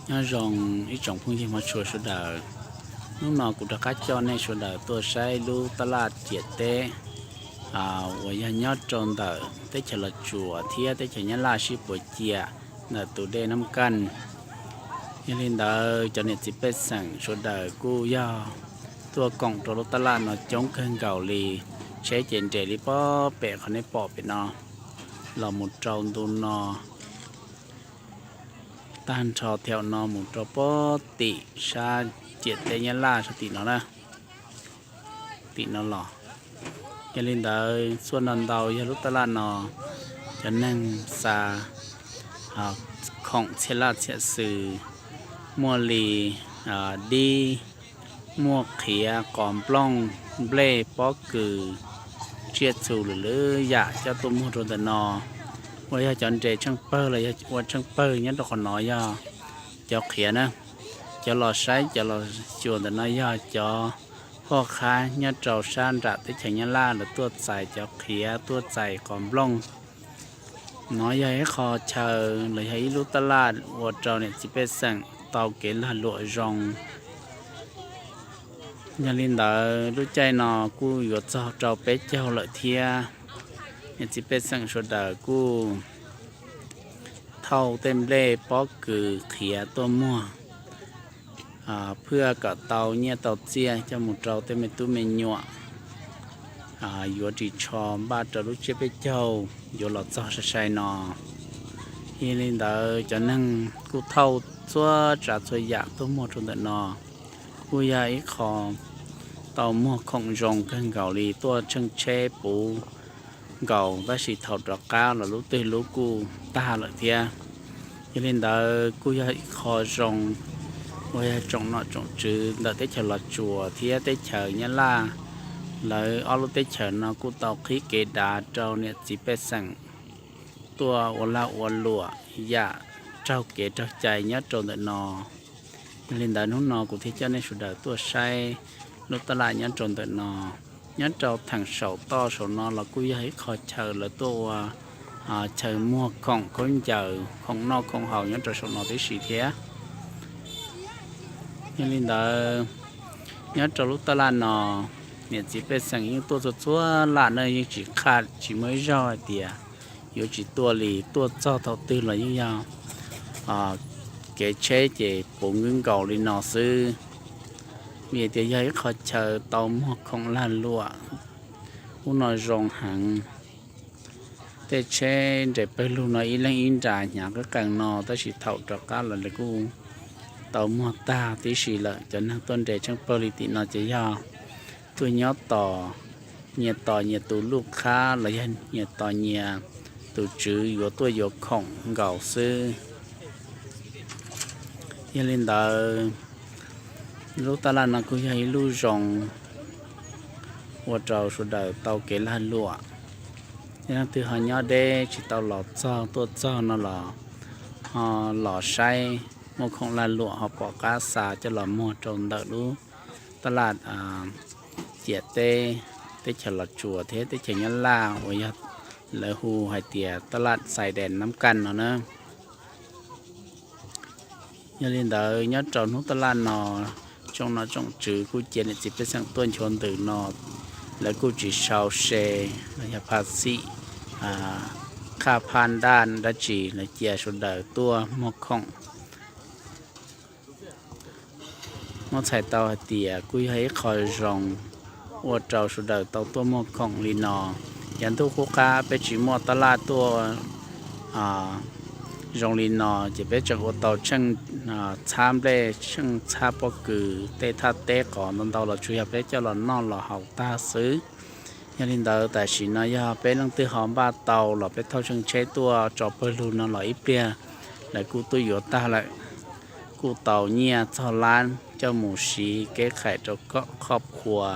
Nyob zoo ib tsoom phooj ywg mog tshua sawv daws. Hnub no kuv rov qab coj nej sawv daws tuaj saib lub taj laj ciam teb uas yog nyob rau ntawm teb chaws Los Tsuas thiab teb chaws Nyab Laj sib puas cia ntawm tus dej Nab Kaj. Yog li ntawd cov niam txiv pej xeem sawv daws kuj yog tuaj koom rau lub taj laj no coob kawg nkaus li. Tsheb ces nres li pob pem qhov nej pom pem no los mus rau ntu no, tag nrho thaum no mus rau pob tim sab ciam teb Nyab Laj sab tim no na, tim no los. Yog li ntawd txhua no ntau yog lub taj laj no cov neeg xa khoom txhiaj laj txhiaj xwm, muaj li dib, muaj qhiav, qos nplooj, nplej, pob kws, tsiaj txhu lwm lwm yam coj tuaj muag rau ntawm no. Uas yog cov nres tsheej pawg los yog ua tsheej pawg nyob rau qhov no yog cov qhiav na. Cov los saib cov los xyuas ntawm no yog cov poj qhab nyob rau sab nram teb chaws Nyab Laj lawv tuaj txais cov qhiav tuaj txais qos nplooj. No yog ib qho chaw los yog ib lub taj laj ua rau niam txiv pej xeem tau kev lag luam zoo. Yog li ntawd lub caij no kuj yuav txog rau peb caug lawm thiab. Niam txiv pej xeem sawv daws kuj thauj tej nplej pob kws qhiav tuaj muag, phwaj kom tau nyiaj tau txiaj coj mus rau tej me tub me nyuam, yuav ris tsho npaj rau lub tsiab peb caug yuav los txog sai sai no. Yog li ntawd cov neeg kuj thauj txhua tsav txhua yam tuaj muag rau ntawm no, kuj yog ib qho tau muag khoom zoo kawg nkaus li, tuaj tsheej tsheb puv nkaus tab sis thaum rov qab los lub twg lub kuj tag lawm thiab. Yog li ntawd kuj yog ib qho zoo uas yog tsoom nom tsoom tswv ntawm teb chaws Los Tsuas thiab teb chaws Nyab Laj, lawv ob lub teb chaws no kuj tau qhib kev dav rau niam txiv pej xeem tuaj ua lag ua luam yam raug kev raug cai nyob rau ntawm no. Yog li ntawd hnub no kuv thiaj coj nej sawv daws tuaj saib lub taj laj nyob rau ntawm no. Nyob rau theem saum toj saum no los kuj yog ib qho chaw lawv tuaj ua chaw muag khoom khaub ncaws, khoom noj khoom haus nyob rau saum no tib si thiab. Yog li ntawd, nyob rau lub taj laj no, niam txiv pej xeem yeej tuaj txhua txhua laj na, yeej tsis qhaj tsis muaj ib zaug hais tias yuav tsis tuaj li, tuaj txog thaum twg los yeej yog kev tsheb ces puv nkaus nkaus li no xwb. Vim tias yog ib qho chaw tau muag khoom lag luam, ub no zoo heev. Tej tsheb nres pawg lug no ib leeg ib nra hnyav qeeb qees no tab sis thaum rov qab los lawv kuj tau muag tag tib si lawm. Cov neeg tuaj nres tsheej pawg li tim no ces yog tuaj nyob tos, nyias tos nyias tus luj qhab los yog nyias tos nyias tus tswv yuav tuaj yuav khoom nkaus xwb. Yog li ntawd, lub taj laj no kuj yog ib lub zoo ua rau sawv daws tau kev lag luam. Yog leej twg ho nyob deb tsis tau los txog tuaj txog no los ho los saib muaj khoom lag luam ho pom qab xa coj los muag rau ntawm lub taj laj ciam teb, teb chaws Los Tsuas thiab teb chaws Nyab Laj uas yog lawv hu hais tias taj laj Xais Des Nab Kaj no na. Yog li ntawd nyob rau hnub taj laj no, tsoom nom tsoom tswv kuj cia niam txiv pej xeem tuaj nchuav ntws no, lawv kuj tsis sau se los yog pha xim, qhaj phaj ntaj dab tsi, lawv cia sawv daws tuaj muag khoom. Muab txhais tau hais tias kuj yog ib qho zoo ua rau sawv daws tau tuaj muag khoom li no. Yav ntuj qub qab peb tsis muaj taj laj tuaj zoo li no ces peb tseem ua tau tsheej txhab nplej, tsheej txhab pob kws, tej thaj teb qos ntau ntau los tsuas yog peb coj los noj los haus tag xwb. Yog li ntawd tam sim no yog peb leej twg ho npaj tau los peb thauj tsheej tsheb tuaj tso pawg lug no los ib pliag lawv kuj tuaj yuav tag lawm, kuj tau nyiaj txog lab coj mus siv kev khais rau khoj khua,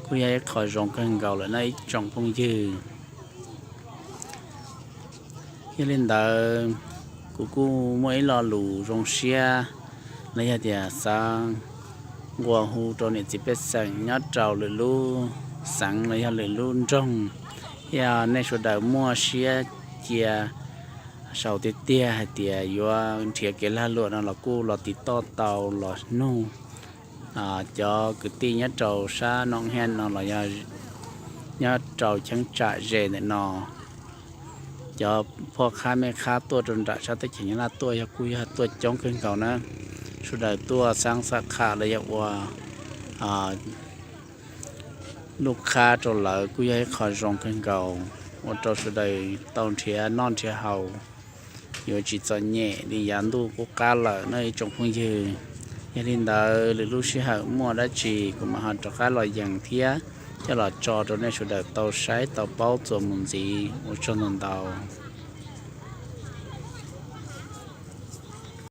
kuj yog ib qho zoo kawg nkaus lawm no ib tsoom phooj ywg. Yog li ntawd, kuv kuj muaj ib lo lus zoo siab los yog tias xav nqua hu rau niam txiv pej xeem nyob rau lwm lub xeev los yog lwm lub nroog, yog nej sawv daws muaj siab cia sau tiag tiag hais tias yuav nrhiav kev lag luam no los kuj los tiv toj tau los nug cov kwv tij nyob rau sab Noo Hia no los nyob rau cheeb tsam ze ntawm no. Cov phuaj qhab mej qhab tuaj rau nram sab teb chaws Nyab Laj tuaj yog kuj yog tuaj coob kawg nkaus na. Sawv daws tuaj xaab xab qha los yog ua lub qhab rau lawv kuj yog ib qho zoo kawg nkaus, ua rau sawv daws tau nrhiav noj nrhiav haus, yuav tsis txom nyem li yav ntuj qub qab lawm no ib tsoom phooj ywg. Yog li ntawd lwm lub sij hawm muaj dab tsi kuv mam ho rov qab los yees thiab coj los tso rau nej sawv daws tau saib tau paub txuas mus ntxiv. Ua tsaug ntau ntau.